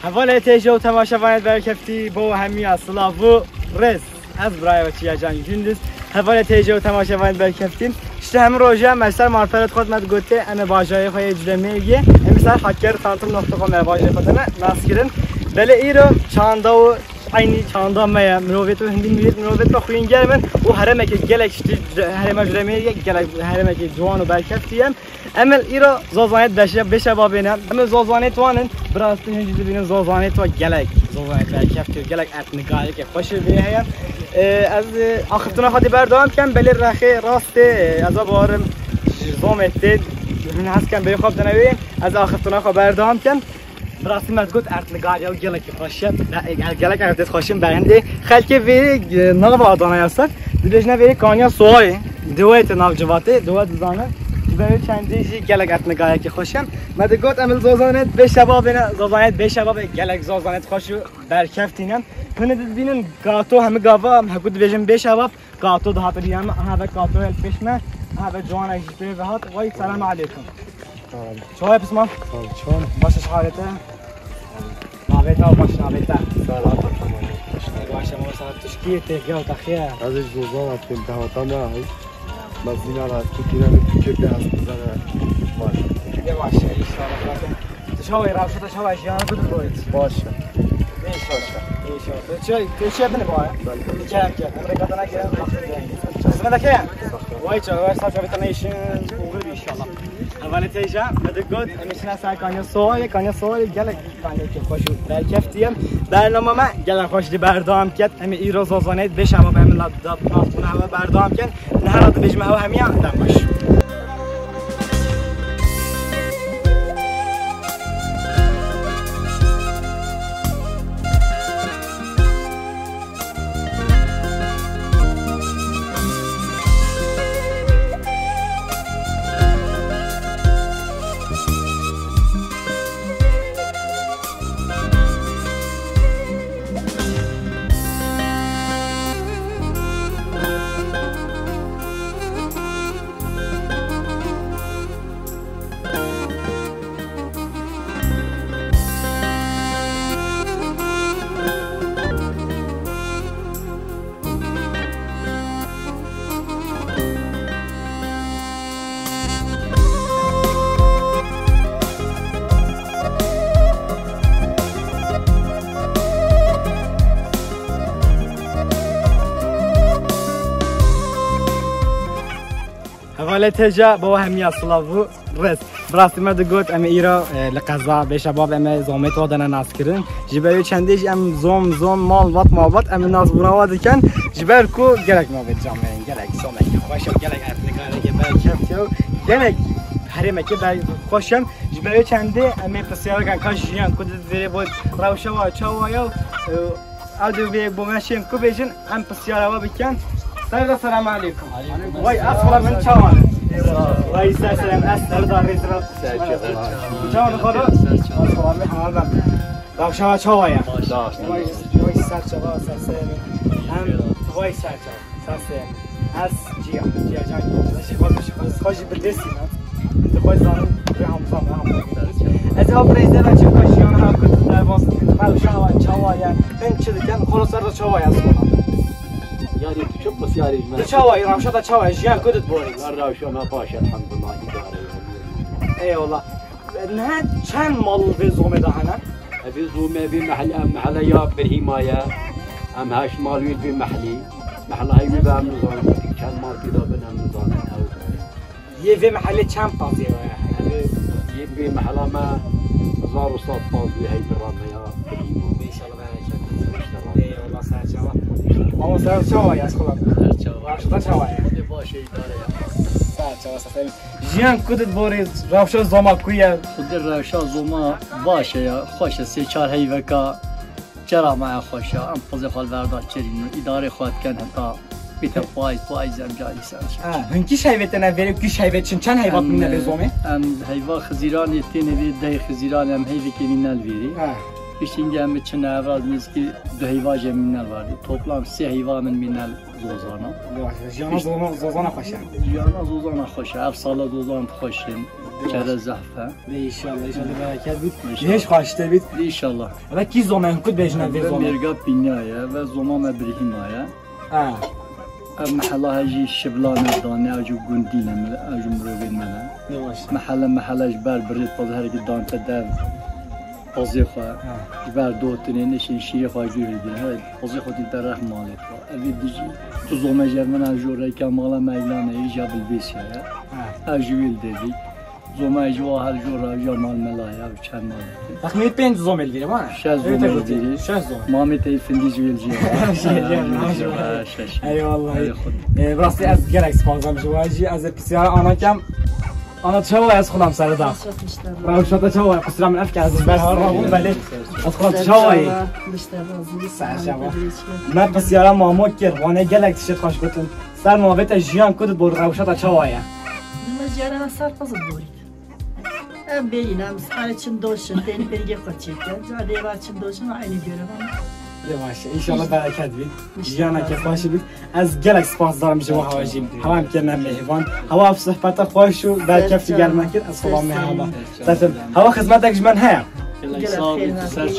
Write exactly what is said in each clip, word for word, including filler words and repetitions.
Hevalê têje û temaşevanê berkeftî bo hemiya silav û rêz. Ez birayê we Çiyacan Gündüz. Hevalê têje û temaşevanê berkeftî. Îşte hemî roja me ser marferet xwe me digote, em ê bajarê xwe yê Cudemêrgê. Em ê ser Hakkari tanıtım nokta com me bajarê xwe tene nas kirin. Belê îro çanda û eynî çanda me ye. Mirovêt û hindî mirovêt, mirovêt me xwîn germ in û herêmekê gelek ştî, herêma Cudemêrgê gelek herêmekê ciwan û berkeftî ye. Em ê îro zazanêt beşe, beşe babêne. Em ê zazanêt wanin, bi rastî hin jî dibînin zazanêt wa gelek, zazanêt berkeftî, gelek etnîkariyekê xweş ê vê heye. Ee, ez, e, axiftina xwe dê berdewam kem, belê rexê rastê, e, ez ê barim ji zomê tê, hin hez kem bê xwe bidine wê, ez axiftina xwe berdewam kem. Bi rastî me digot etnîkariya gelekî xweş e. Be-, gelek erdêt xweş in, berhindê xelkê vê, e, nava Adanaya ser. Dibêjine vê kaniya Soayê. Diwê te nav civatê, diwe dizane. Ji ber çendê jî gelek etnîkariyekî xweş e. Me digot em li zazanêt bê şebabê ne, zazanêt bê şebabê gelek zazanêt xweş û berkeftî ne. Hûn ê dibînin gato hemî gava, heku dibêjin bê şebab. Kato dihat riyem, aha ve kato el pêş me, aha ve ciwanek jî pê ve hat. Vay, selam aleykum. Çawa ye pisman? Çawa? Baş e, halete? Navê te baş, navê te. Sağ ol. Baş e, masa tişkî tê gel taxiye. Ez ji Zozan hatîm, dehata me hay. Mezîna ra Tirkî ne, Tirkî de hastane. Baş. Tirkî de baş e, inşallah zaten. Tu çawa yî, rewşa te çawa yî, jiyana tu diborît? Baş e. Înşallah. Înşallah. Tu çi, tu çi yapın bu ya? Belli. Gel, gel. Emre katına gel. Kısmet de gel. Vay çawa, vay sağ çawa, bir tane işin olur inşallah. Hevalê têja, me digot, em ê çine ser kanya Soayê, kanya Soayê gelek kanyekê xweş û berkeftî ye. Bernama me gelek xweş dê berdewam ket. Em ê îro zazanêt bê şebabê em li da nas bûne hewe berdewam ken. Niha dibêjim hewe hemiya dem xweş. Hevalê têja, bo we hemiya silav û rêz. Bi rastî me digot, em ê îro, e, li qeza bê şebab em ê zomê to dene nas kirin. Ji ber wê çendê jî em zom, zom, malbat, malbat em ê nas bûna we dikin. Ji ber ku gelek navê cameyên, gelek zomekî xweş e, gelek etnîkariyekê berkeftî ye, gelek herêmekê ber-, xweş e. Ji ber wê çendê em ê pisyar bikin, ka jiyan ku di vêrê bo rewşa wa çawa ye, e, Ew dê bê bo me şên ku bêjin, em pisyara we bikin. Serdar, selam aleykum. Vay, ez xwe min çawan. Vay, ser serem, ez Serdar Rêzra. Çawan xwe da? Ser çawan. Ez xwe min hemal ben. Rewşa we çawa ye? Baş. Vay, vay, ser çawa, ser serem. Em, vay, ser çawa. Sasê, ez Ciya, Ciya Can, ez jî xwe, ez xwe jî bi destî me. Min dixwe zanim, rê Hamza me, Hamza. Ez ev rêze ve çi xwe jiyan ha kut derbas, rewşa ve çawa ye, hin çi dikin, xwe ser de çawa ye ez xwe. Yani tu çok pisyarî me. Tu çawa ye, rewşa te çawa ye, jiyan kut borî. Ya rewşa me baş, elhamdulillah, idare ye. Eyvallah. Niha çend mal vê zomê de hene? Evê zomê vê mehl-, em mehleya Birhîma ye. Em heşt mal wê vê mehlî. Mehla heyvê ve em nizanin. Çend mal tê de bin em nizanin. Yê vê mehlê çend pazê ye? Evê yê vê mehla me hezar û sed paz wê hey bi rame ya Birhîma. Înşallah bereket. Eyvallah, ser çawa. Ama ser çawa ya, xula? Ser çawa. Başta çawa ya? Hadi baş idare ya. Ser çawa, ser. Jiyan ku dit borî, rewşa zoma ku ye? Xwedê rewşa zoma baş e ya, xweş e, sê çar heyveka çera me ya xweş e, em qizê xwe li ver da çirîn, îdarê xwe dikin heta bîte payîz, payîz em carî ser. Ha, hin kî heyvê te ne vêrê, kî heyvê çin, çend heyvat mîne vê zomê? Em heyva Xizîranê têne vê deh Xizîran em heyvekê mîne li vêrê. Ha. Piştî em çine evraz nêzîkî du heyva jê mîne li vardî. Toplam sê heyva min mîne li Zozana. Ya, jiyana Zozana, Zozana xweş e. Jiyana Zozana xweş e. Ev sala Zozan xweş in. Çere zehf e. Dê înşallah, înşallah bereket bît. Înşallah. Hêj xweştir bît. Înşallah. Ve kî zomê hûn ku dibêjine vê Ve zomê? Mêrga Pînya ye, ve zoma me Birhîma ye. Ha. Ev mehela he jî şiblan e, dane, ew jî gundî ne, ew jî mirovên me ne. Ne baş. Mehele, mehele ji ber birê pazê herekî dante dev pazê xwe. Ha. Ji ber dotinê nişên şîrê xwe jû hilgire. Her pazê xwe tî te reh malê xwe. Ev ê dijî tu zomê jevmina jû reyka mala me îlan e, îja bilbêsiya ye. Ha. Ev jî wî li devî. Zomay ji wa her jor a, ja mal mela ya, çend mal. Texmînî pênc zomê li vîrê, wana? Şeş Evet, zomê evet. li vîrê. Şeş zomê. Mamê te findî ji wê li jê. Şeş zomê, Ha, şeş. şeş. Eyvallah. Ey Xwedê. Ee, rastî ez gelek spas dikim ji wa jî. Ez ê pisyara ana kem. Ana çawa ez xulam sere da. Rewşata çawa? Qusura min efke ez ber har rabûm belê. Ez xulam çawa ye? Ser çawa. Me pisyara mamo kir, wane gelek tişt xweş gotin. Ser muhabbete jiyan ku dibor rewşata çawa ye? Dime jiyana ser qizil borît. Em bêyîn, em sare çim doşin, tên pêngê xwe çêkin. Ca dêva çim doşin, aynî görev em. Yavaş, inşallah bereket bî. Jiyana ke xweş bî. Ez gelek spas darim ji we hewa jî. Hewa em kirine mêhvan. Hewa ev sohbeta xweş û berkefti gel me kir. Ez xwe me hewa. Sertim. Hewa xizmetek ji me heye. Gelek sağ ol.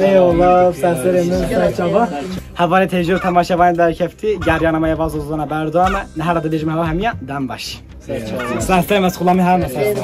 Eyvallah, ser serê min, ser çava. Hevalê têjor temaşevanê berkeftî. Geriyana me yeva zozana berdame. Nehara dibêjim hewa hemiya. Dem baş. Ser çava. Ser serê me, xulamê her me ser.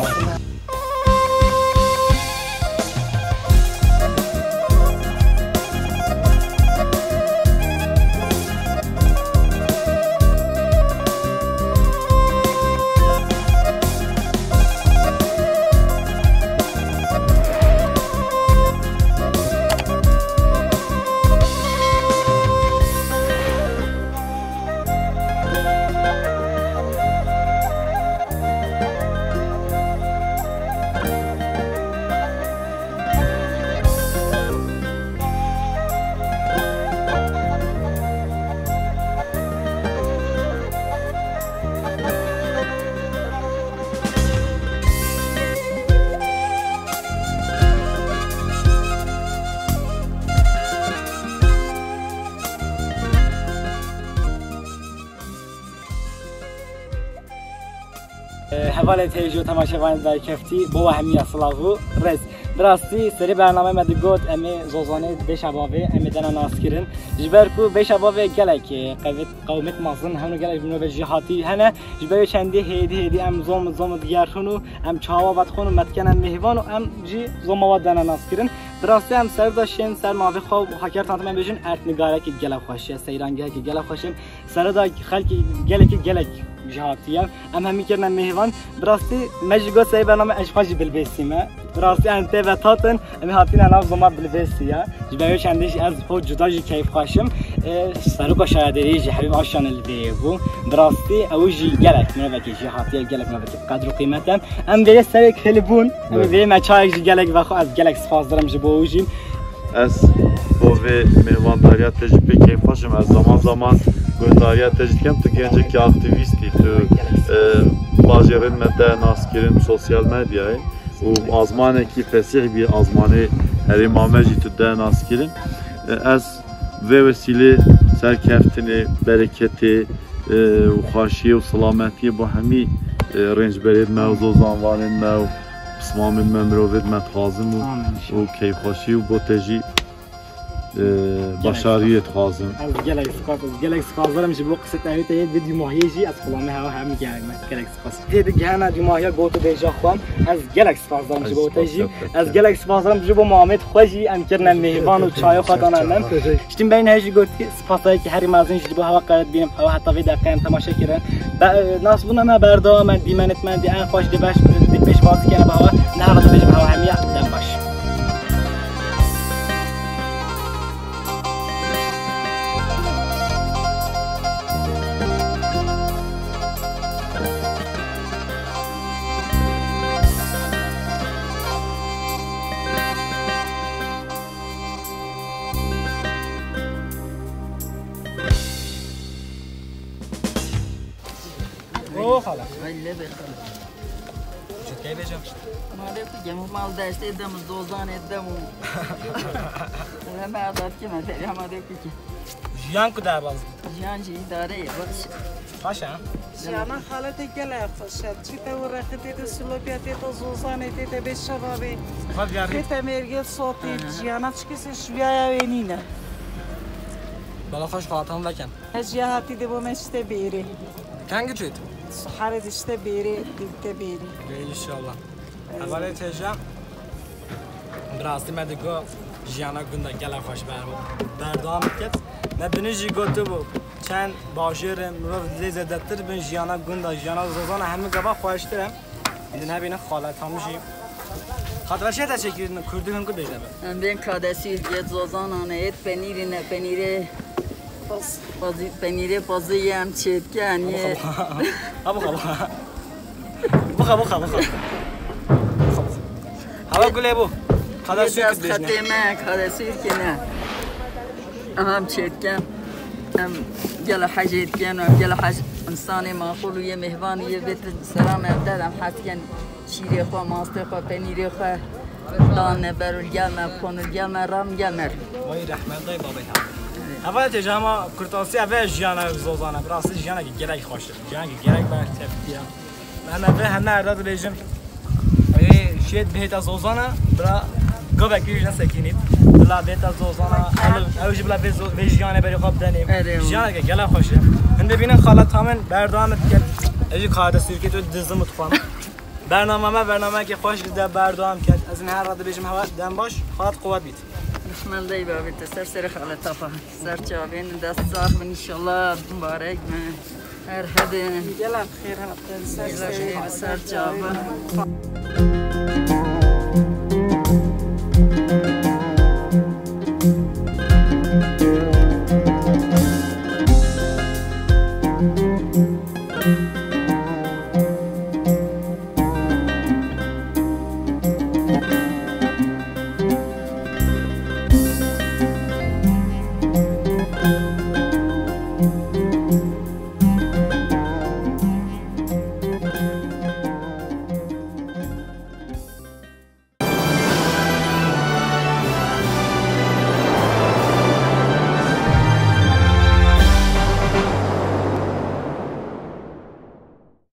Hevalê têjî û temaşevanê berkeftî, bo we hemiya silav û rêz. Bi rastî serê bernameyê me digot, em ê Zozanê bê şebabê, em ê dena naskirin. Ji ber ku bê şebabê gelek, e, qewet, qewmet mezin, hewno gelek ji mirovê jî hatî hene. Ji ber wê çendî hêdî hêdî em zom zom digerxin û em çawa vedixwin û me dikene mêhvan û em jî zoma we dena naskirin. Bi rastî em ser de şên ser navê xwe û haker tanîtim em bêjin erdnigarekî gelek xweş e, seyrangehekî gelek xweş e. Sere de xelkî gelekî gelek jî hatiye. Em hemî kirine mêhvan. Bi rastî me jî got serê bername ez ji xwe jî bilbêsî me. Bi rastî em tê ve tatin, em ê hatîne nav zoma bilbêsî ye. Ji ber wê çendî jî ez ho cuda jî keyfxweş im. E, seroka şaredarî jî Hebîb Aşanê li vê yê bû. Bi rastî ew jî gelek mirovekî jî hatiye, gelek mirovekî qedr û qîmet e. Em vê yê serê hêlibûn, em ê Evet. vê yê me çayek jî gelek vexwe, ez gelek spas dikim ji bo ew jî. Ez bo vê mêvandariya te jî pê keyfxweş im. Ez zaman zaman guhdariya te jî dikim, tu gencekî aktîvîst î, tu, e, bajêrên me te nas kirin sosyal medyayê û azmanekî fesîh bî, azmanê herêma me jî tu te nas kirin. E, ez vê wesîlê serkeftinê, bereketê, e, û xweşiyê û silametiyê bo hemî, e, rêncberên me û zozanvanên me û pismamên me, mirovên me dixwazim û, Amin inşallah. û keyfxweşî û bo te jî, e, başariyê dixwazim. Ez gelek spas, ez gelek spas dikim ji bo qisê te yê vê dûmahiyê jî ez xulamê hewa hemî gelek me. Gelek spas. Tê digihena dûmahiya got û bêja xwe, ez gelek spas dikim ji bo te jî. Ez gelek spas dikim ji bo mamê xwe jî, em kirine mêhvan û çayê xwe dane me. Ji tim beynê jî gotî, spasayekî herî mezin jî ji bo hewa qeret bînim, hewa heta vê deqeyê em temaşe kirin. Be-, nasbûna me berdewam e, dîmenê me dî en xweş dê beş, dê pêşwazî kene bi hewa, ne hewa dibêjim hewa hemiya dem baş. Ê bêjim. Madê ku gem mal deştê dem zozanê dem û. Ve me adat ki me tevya madê ku ki. Jiyan ku derbaz. Jiyan jî îdare ye baş. Paşa. Jiyana xaletê gelek xweş e. Çi te û rexî tê de, silopya tê de, zozanê tê de, bê şebabê. Xwe diyarî. Tê te mêrgê sotî. Jiyana çi kesê şiviyaya wê nîne. Bela xweş xalatan vekin. Ez jiya hatî de bo me işte bêrê. Kengî çêt? Suharê de işte bêrê, dîte bêrê. Bê inşallah. Hevalê têja. Bi rastî me digo jiyana gunda gelek xweş ber berdewam biket. Me binî jî gotibû çend bajêr e, mirov lê zêdetir bin jiyana gunda, jiyana zozana hemî gava xweştir e. Indi nebînin xaleta min jî. Xatira çi te çekî kurdî hingû bêjne be. Em bên kadesî yê zozanane, êt penîrî ne, penîrê pazî, penîrê pazî yê em çêtken yê. Abu xaba. Abu xaba. Bixa, bixa, bixa. Hava gulê bu. Kada Yê suyu dest kutbêjne. Xetê me, kadesî yê ne. Aha em çêtken. Em gela hecê dikin, em gela hec insanê maqul û yê mêhvan û yê bêt selam em der, em hez dikin şîrê xwe, mastê xwe, penîrê xwe dan ne ber û gel me, kon û gel me, ram gel me. Vay rehmet day babê ha. Heval têja ma kurtasiya ve jiyana zozana, bi rastî jiyanekî gelek xweş e. Jiyanekî gelek ber tepkiya. Em eve heme erda dibêjim. Ê şêt bihêta zozana, bila gavekî ji nesekînît. Bila bêta zozana, ew, ew jî bila vê zo-, vê jiyanê berê xwe bidenê. Erê. Jiyaneke gelek xweş e. Hinde bînin xaleta min berdewam diket. Ez jî kade sirkê tu dizim û dixwam. Bername me, bernameyeke xweş de berdewam ket. Ez ê her ra dibêjim hewa dem baş, xalat quwet bît. Rehmendey babê te ser serê xaleta xwe. Ser çavên dest sax bin inşallah, mubarek bin. Her hedin. Gelek xêr hatin. Ser Gelek serê xêr, ser çavin.